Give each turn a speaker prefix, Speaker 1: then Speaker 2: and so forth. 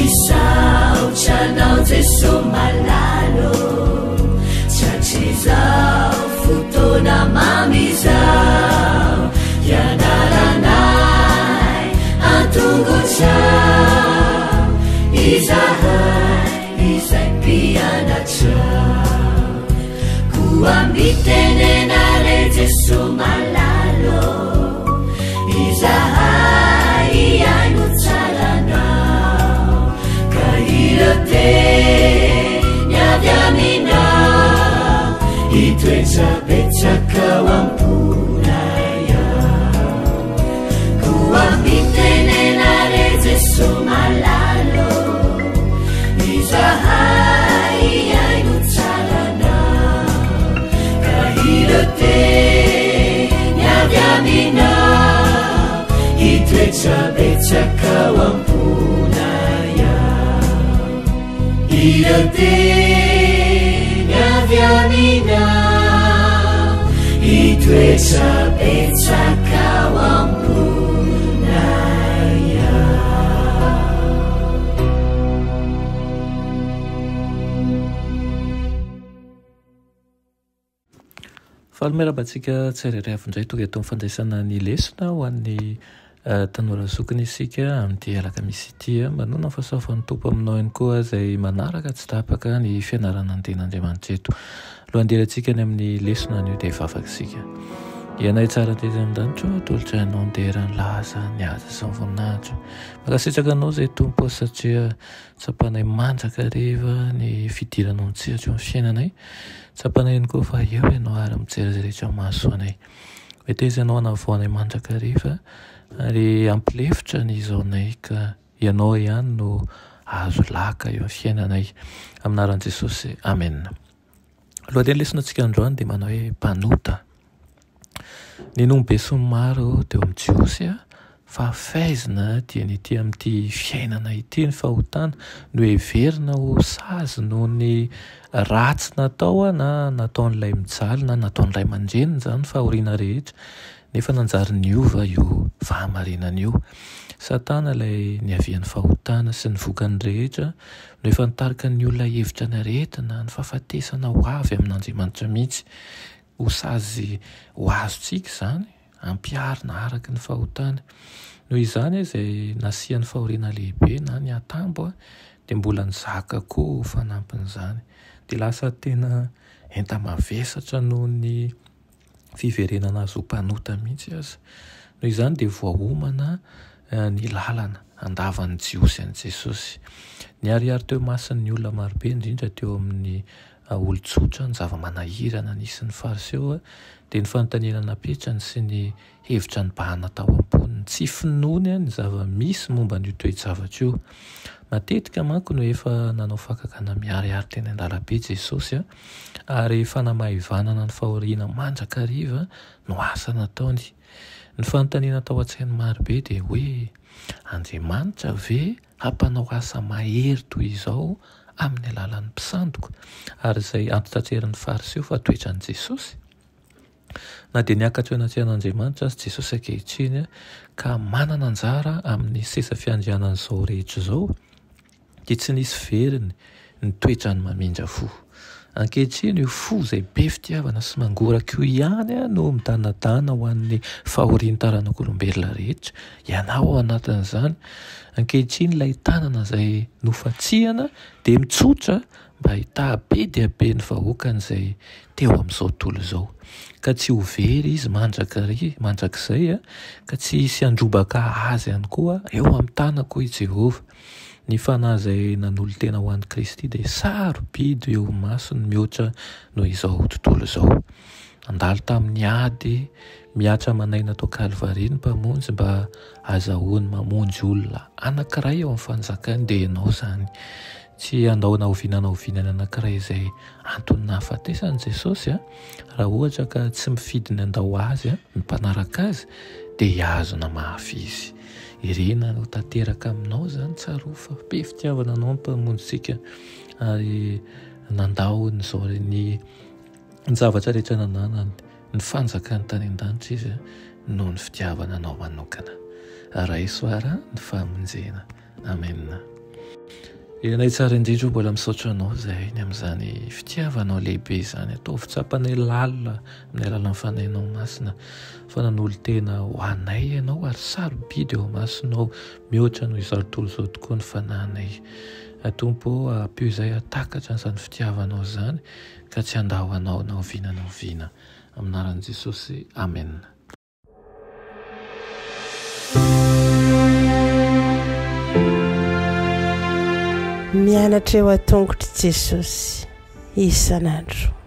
Speaker 1: Misaotra anao Jeso malala ô, Tratrizao fotoana mamy izao, Hianaranay an-tongotrao, Izahay izay mpianatrao. Koa mitenena re Jeso malala ô, Izahay hihaino tsara anao, Ka ireo teny avy aminao, Hitoetra betsaka ao am-ponay ao. Koa mitenena re Jeso malala ô, Izahay hihaino tsara anao, Ka ireo teny avy aminao, Hitoetra betsaka ao am-ponay ao. Ireo teny avy aminao, Hitoetra betsaka ao am-ponay ao.
Speaker 2: Faly miarahaba antsika tsirairay avy indray tonga eto amin'ny fandraisana ny lesona ho an'ny tanora zokiny isika amin'ity alakamisy ity. Manona ny fahasoavan'ny Tompo aminao ihany koa izay manaraka tsy tapaka ny fianarana ny tenin'Andriamanitra eto. Alohan'ny hidirantsika any amin'ny lesona anio dia hivavaka isika. Ianay tsara tety an-danitra ô, atolotra Ianao ny dera, ny laza, ny haja sy ny voninahitra. Mankasitraka Anao izay Tompo ô satria tsapanay mandrakariva ny fidiranao an-tsehatra eo amin'ny fiainanay. Tsapanay ihany koa fa eo Ianao ary mijery izay rehetra mahasoa anay. Meteza Ianao hanavao anay mandrakariva ary hampilefitra ny izaonay ka Ianao ihany no azo laka eo amin'ny fiainanay. Amin'ny anaran'i Jesosy, Amena. Lohateny lesona antsika androany dia manao hoe mpanota. Ny noho be sy ny maro teo amin'ny Jiosy fa faizina dia ny ety amin'ity fiainana ity ny fahotana no heverina ho sazy noho ny ratsy natao na nataon'ilay mijaly na nataon'ny ray aman-dreniny izany ny fahoriana rehetra nefa nanjary niova io fahamarinana io. Satana ilay niavian'ny fahotana sy ny vokany rehetra no efa nitarika ny olona hihevitra ny aretina, ny fahafatesana ho avy amin'Andriamanitra mihitsy. Ho sazy ho azontsika izany, ampiharina araka ny fahotana. Noho izany, izay nasian'ny fahoriana lehibe na ny atambo dia mbola nizaka koa ho fanampin'izany. Dia lasa tena enta-mavesatra noho ny fiverenana azy ho mpanota mihitsy aza. Noho izany dia voaomana ny lalana handavan'ny Jiosy an'i Jesosy. Niharihary teo imason'ny olona marobe, indrindra teo amin'ny olon-tsotra, ny zava-manahirana nisy ny Fariseo dia ny fanontaniana napetrany sy ny hevitra nibahana tao am-pony, ny tsy finoany ny zava-misy momba an'io toe-javatra io. Matetika manko no efa nanao fakakana miharihary teny an-dalambe Jesosy, ary fanamaivanana ny fahoriana mandrakariva no asa nataony. Ny fanontaniana tao an-tsain'ny marobe dia hoe, Andriamanitra ve hampanao asa mahery toy izao amin'ny alalan'ny mpisandoka, ary izay antitratrerin'ny Fariseo fa toetran'i Jesosy? Na dia niakatra eo anatrehan'Andriamanitra aza Jesosy ankehitriny ka manana anjara amin'ny seza fiandrianan'izao rehetra izao, dia tsy nisy veriny ny toetrany mamindra fo. Ankehitriny io fo izay be fitiavana sy mangoraka io ihany no midanadana ho an'ny fahorian'ny taranak'olombelona rehetra. Ianao ao anatin'izany. Ankehitriny ilay tanana izay nofantsihana dia mitsotra mba hitaha be dia be ny vahoakany izay teo amin'izao tontolo izao. Ka tsy ho very izy mandrakariva, mandrakizay, ka tsy hisy handrobaka azy ihany koa eo amin'ny tanako, hoy Jehovah. Ny fanahy izay nanolo-tena ho an'i Kristy dia sarobidy eo imasony mihoatra noho izao tontolo izao. Nandalo tamin'ny ady mihatra aman'aina tao Kalvary ny Mpamonjy mba hahazahoany mamonjy olona anankiray ao amin'ny fanjakany, dia ianao izany. Tsy handao na oviana na oviana ny anankiray izay antony nahafatesany Jesosy, raha ohatra ka tsy mifidy ny handao Azy ny mpanaraka Azy, dia hihazona mafy Izy. Irina ho tanteraka aminao izany, tsarovy fa be fitiavana anao ny Mpamonjintsika ary nandao ny zao ny ny zavatra rehetra nananany, ny fanjakany tany an-danitra Izy noho ny fitiavana anao manokana. Raiso ara ny famonjena. Amen. Ilay tsara indrindra o, mbola misaotra anao izahay ny amin'izany fitiavanao lehibe izany. Ataovy tsapanay lalina amin'ny alalan'ny Fanahinao Masina fa nanolo-tena ho anay ianao ary sarobidy eo imasonao mihoatra noho izao tontolo izao tokoa ny fanahinay. Tompo o, ampio izahay hahatakatra an'izany fitiavanao izany ka tsy handao anao na oviana na oviana. Amin'ny anaran'i Jesosy, amena.
Speaker 3: Mianatra eo an-tongotr'i Jesosy isan'andro.